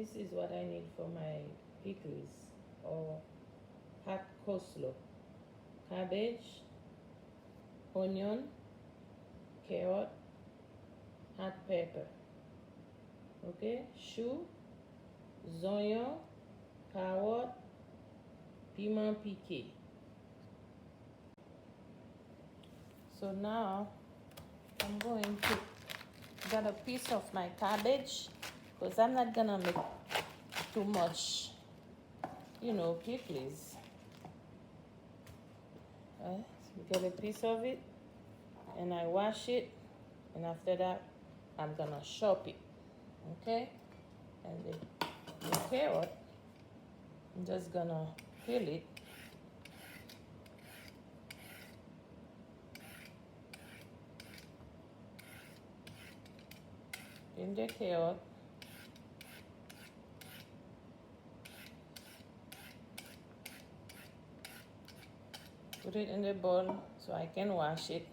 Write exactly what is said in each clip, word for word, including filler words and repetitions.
This is what I need for my pickles or hot coleslaw. Cabbage, onion, carrot, hot pepper. Ok? Chou, zonyon, kawòt, piman pike. So now I'm going to get a piece of my cabbage because I'm not gonna make too much, you know, pickles. Uh, so get a piece of it and I wash it, and after that I'm gonna chop it. Okay? And the, the carrot, I'm just gonna peel it. Peel the carrot. Put it in the bowl so I can wash it.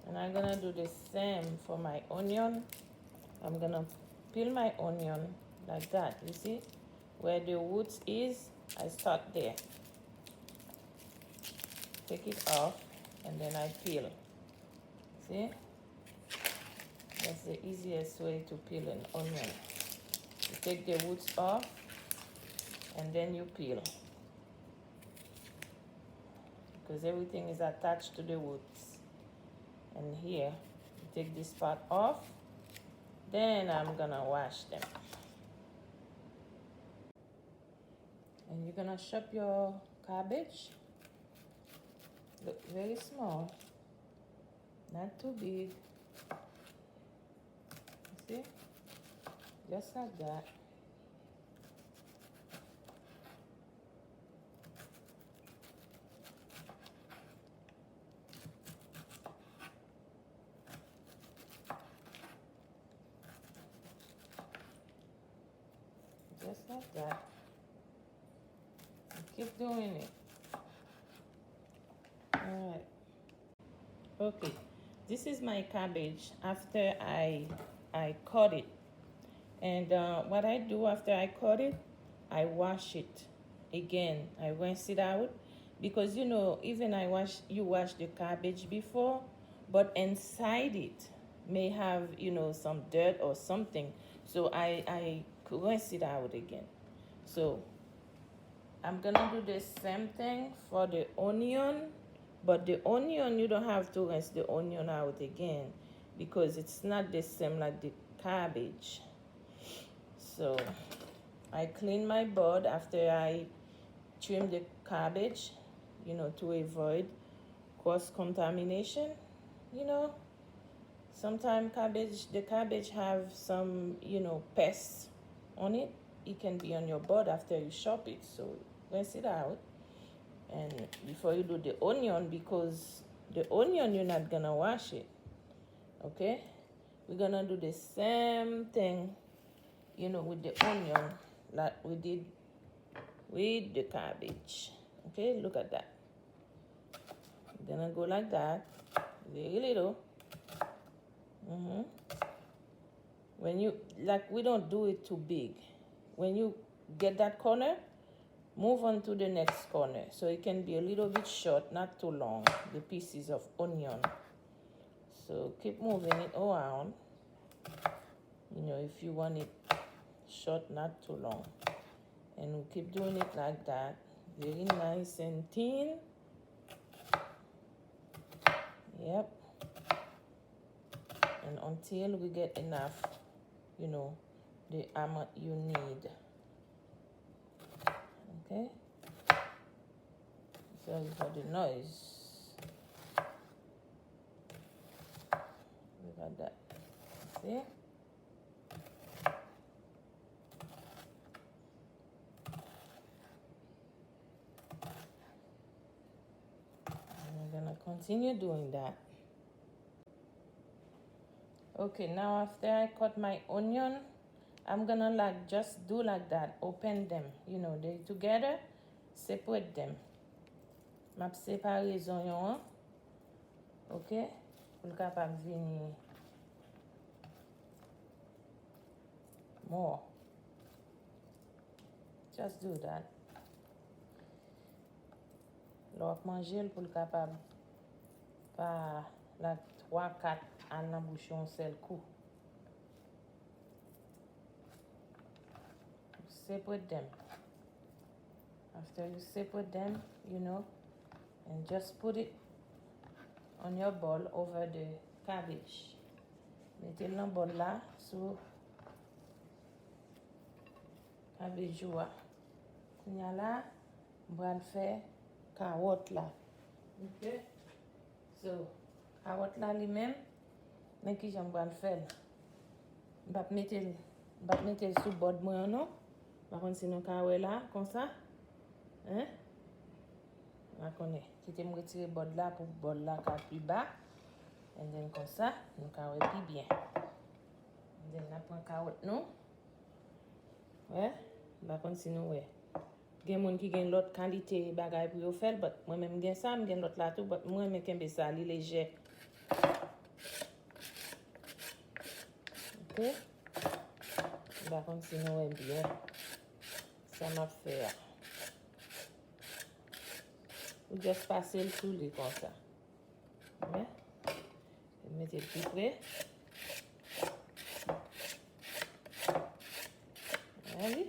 And I'm gonna do the same for my onion. I'm gonna peel my onion like that. You see? Where the roots is, I start there. Take it off and then I peel. See? That's the easiest way to peel an onion. You take the roots off and then you peel. Because everything is attached to the roots. And here, you take this part off. Then I'm gonna wash them. And you're gonna chop your cabbage. Look very small. Not too big. See? Just like that. Just like that. And keep doing it. All right. Okay. This is my cabbage after I I cut it. And uh, what I do after I cut it, I wash it again. I rinse it out because you know, even I wash you wash the cabbage before, but inside it may have, you know, some dirt or something. So I I rinse it out again. So I'm gonna do the same thing for the onion, but the onion, you don't have to rinse the onion out again because it's not the same like the cabbage. So I clean my board after I trim the cabbage, you know, to avoid cross contamination, you know. Sometimes cabbage, the cabbage have some, you know, pests on it. It can be on your board after you chop it. So rinse it out. And before you do the onion, because the onion, you're not gonna wash it. Okay? We're gonna do the same thing, you know, with the onion like we did with the cabbage. Okay? Look at that. Gonna go like that. Very little. Mm-hmm. When you, like, we don't do it too big. When you get that corner, move on to the next corner. So it can be a little bit short, not too long, the pieces of onion. So keep moving it around. You know, if you want it short, not too long. And we keep doing it like that. Very nice and thin. Yep. And until we get enough, you know, the amount you need. Okay? Sorry for the noise. Look at that. See? And we're gonna continue doing that. Okay, now after I cut my onion, I'm gonna, like, just do like that, open them, you know, they together, separate them. M ap separe zonyon an, ok, pou l kapab vini more. Just do that. Lè w ap manje l, pou l kapab pa, like, twa, kat al nan bouch ou yon sèl kou. Separate them. After you separate them, you know, and just put it on your bowl over the cabbage. Mete l nan bòl la sou kabej ou a. Kounye a la, m pral fè kawòt la. Ok? So, kawòt la li menm, men kijan m pral fè l. M p ap mete l, m p ap mete l sou bòd mwen an non. M pa konn si nou ka wè la, konsa. Hein? M pa konnen. Kite m retire bòd la pou bòl la ka pi ba. And then konsa, nou ka wè pi byen. And then n ap pran kawòt nou. Wè, m pa konn si nou wè. Gen moun ki gen lòt kalite bagay pou yo fè l, but mwen menm m gen sa, m gen lòt la tou, but mwen renmen kenbe sa, li lejè. Ok? M pa konn si nou wè byen sa m ap fè a. Ou just pase l sou li konsa. Wè. Mete l pi pre. Wè li.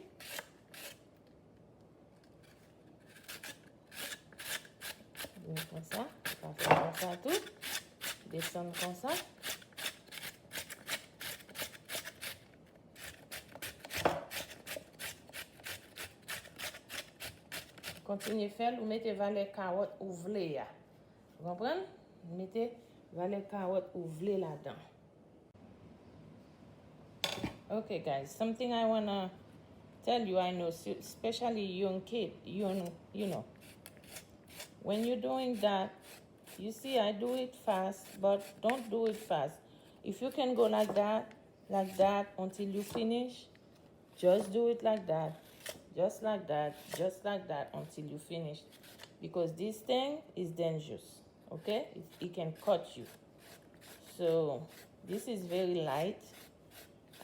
Vin konsa. Pase konsa tou. Desann konsa. Kontinye fè l, ou mete valè kawòt ou vle a. Ou konprann? Mete valè kawòt ou vle ladan. Okay, guys, something I wanna tell you, I know, especially young kid, young, you know. When you're doing that, you see, I do it fast, but don't do it fast. If you can go like that, like that until you finish, just do it like that. Just like that. Just like that until you finish. Because this thing is dangerous. Okay? It, it can cut you. So, this is very light.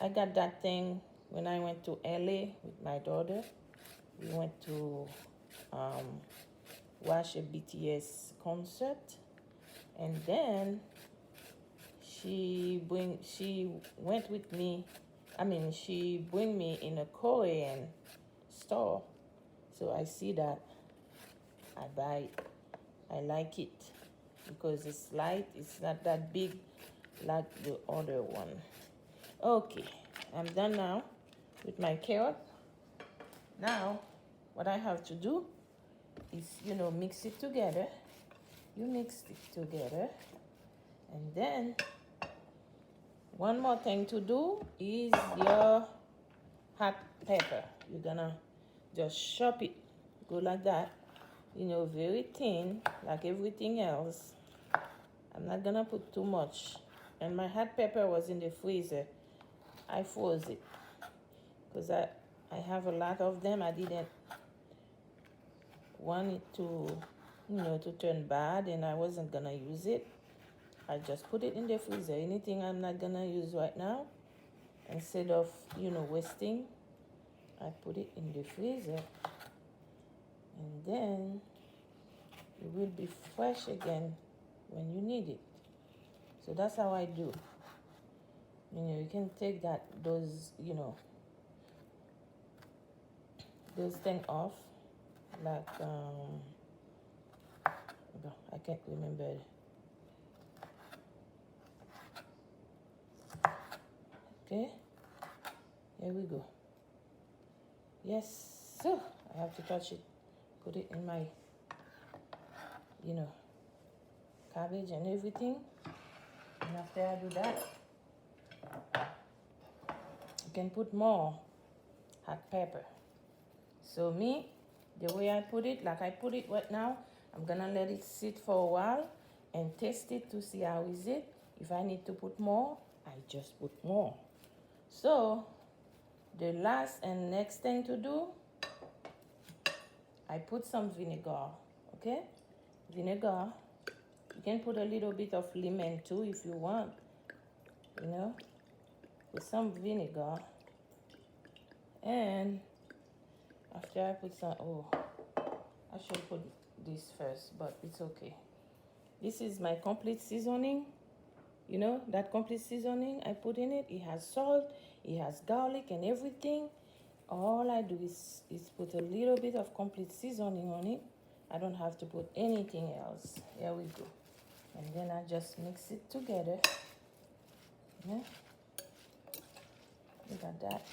I got that thing when I went to L A with my daughter. We went to um, watch a B T S concert. And then she bring she went with me. I mean, she bring me in a Korean store. So I see that. I buy it. I like it because it's light. It's not that big like the other one. Okay, I'm done now with my carrot. Now, what I have to do is, you know, mix it together. You mix it together. And then, one more thing to do is your hot pepper. You're gonna just chop it. Go like that. You know, very thin, like everything else. I'm not gonna put too much. And my hot pepper was in the freezer. I froze it. Because I, I have a lot of them. I didn't want it to, you know, to turn bad, and I wasn't gonna use it. I just put it in the freezer. Anything I'm not gonna use right now, instead of, you know, wasting, I put it in the freezer. And then it will be fresh again when you need it. So that's how I do. You know, you can take that, those, you know, those thing off. Like, um, I can't remember. Okay, here we go. Yes, so I have to touch it. Put it in my, you know, cabbage and everything. And after I do that, you can put more hot pepper. So me, the way I put it, like I put it right now, I'm gonna let it sit for a while and taste it to see how is it. If I need to put more, I just put more. So, the last and next thing to do, I put some vinegar, okay? Vinegar. You can put a little bit of lemon too if you want, you know, with some vinegar. And After I put some, oh, I should put this first, but it's okay. This is my complete seasoning. You know, that complete seasoning, I put in it. It has salt, it has garlic and everything. All I do is, is put a little bit of complete seasoning on it. I don't have to put anything else. Here we go. And then I just mix it together. Yeah. Look at that.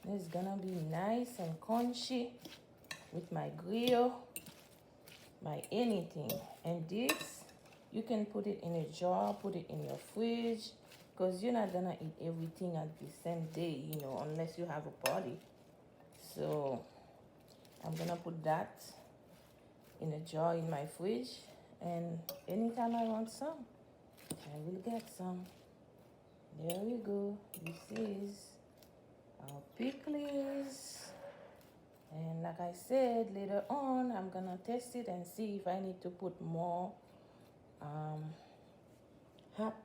It's gonna be nice and crunchy with my grill, my anything. And this, you can put it in a jar, put it in your fridge, because you're not gonna eat everything at the same day, you know, unless you have a party. So I'm gonna put that in a jar in my fridge, and anytime I want some, I will get some. There we go. This is our pickles. And like I said, later on, I'm gonna test it and see if I need to put more um, hot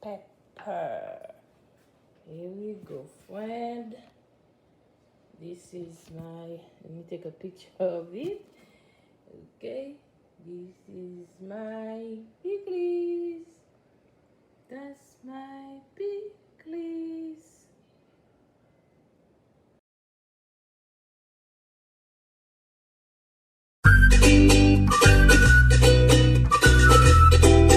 pepper. Here we go, friend. This is my, let me take a picture of it. Okay, this is my pickles.